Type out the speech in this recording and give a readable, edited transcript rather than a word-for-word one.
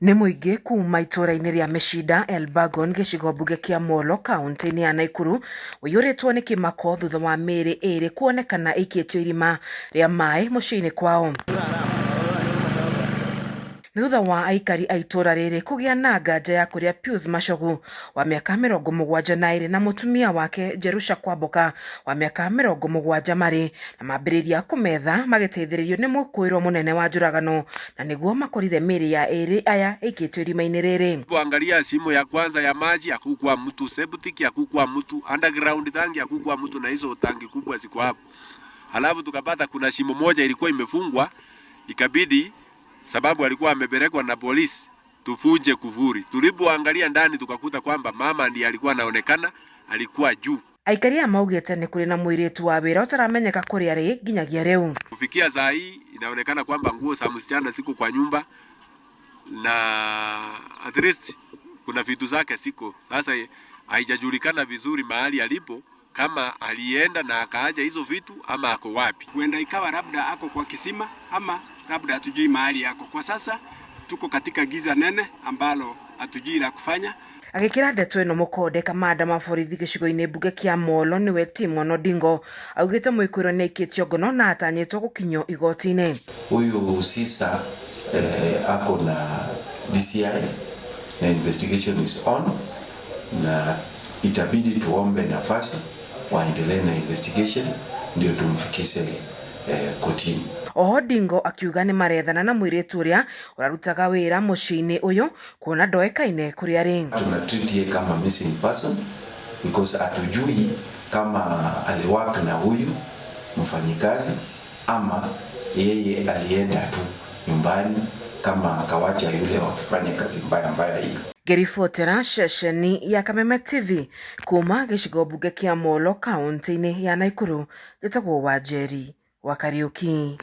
Nĩ mũingĩ kuma itũũra-inĩ rĩa Mĩcinda, Elburgon, gĩcigo mbunge kĩa Molo, kaũntĩ-inĩ ya Naikuru ũiyũrĩtwo nĩ kĩmako thutha wa mĩĩrĩ ĩrĩ kuonekana ĩikĩtio irima rĩa maĩ mũciĩ-inĩ kwao. Nĩ thutha wa aikari a itũũra rĩrĩ kũgĩa na nganja ya kũrĩa Pius Machogu wa mĩaka 72 na mũtumia wake Jerusha Kwamboka wa mĩaka 70 marĩ na mambĩrĩria kũmetha magĩteithĩrĩrio nĩ mũkũĩrwo mũnene wa njũragano na nĩguo makorire mĩĩrĩ ya erĩ aya ĩikĩtio irima-inĩ rĩrĩ. Kuangalia shimo ya kwanza ya maji hakukuwa mtu, septic hakukuwa mtu, underground tangi hakukuwa mtu, na hizo tangi kubwa ziko hapo. Halafu tukapata kuna shimo moja ilikuwa imefungwa, ikabidi sababu alikuwa amepelekwa na polisi tuvunje kufuri. Tulipoangalia ndani tukakuta kwamba mama ndiye alikuwa anaonekana, alikuwa juu. Aikari aya maugĩte nĩ kũrĩ na mũirĩtu wa wĩra ũtaramenyeka kũrĩa arĩ nginyagia rĩu. Kufikia saa hii inaonekana kwamba nguo za msichana ziko kwa nyumba na at least kuna vitu zake ziko. Sasa haijajulikana vizuri mahali alipo, kama alienda na akaacha hizo vitu ama ako wapi. Huenda ikawa labda ako kwa kisima ama labda hatujui mahali yako. Kwa sasa tuko katika giza nene ambalo hatujui la kufanya. Agĩkĩra ndeto ĩno mũkonde, kamanda wa borithi gĩcigo-inĩ mbunge kĩa Molo nĩwe Timon Odingo augĩte mwĩkũĩrwo nĩ aikĩtio ngono na atanyĩtwo gũkinyio igoti-inĩ. Huyu Sisa ako na DCI na investigation is on, na itabidi tuombe nafasi waendelee na investigation ndio tumfikishe kotini. Oho Odingo akiuga nĩ marethana na mũirĩtu ũrĩa ũrarutaga wĩra mũciĩ-inĩ ũyũ kuona ndoĩkaine kũrĩa arĩ. Tuna treat yeye kama missing person because hatujui kama aliwork na huyu mfanyikazi ama yeye alienda tu nyumbani kama akawacha yule wakifanya kazi mbaya mbaya hii. Ngĩribotera ceceni ya Kameme TV kuma gĩcigo mbunge kĩa Molo, kaũntĩ-inĩ ya Naikuru, njĩtagwo Wanjeri wa Kariuki.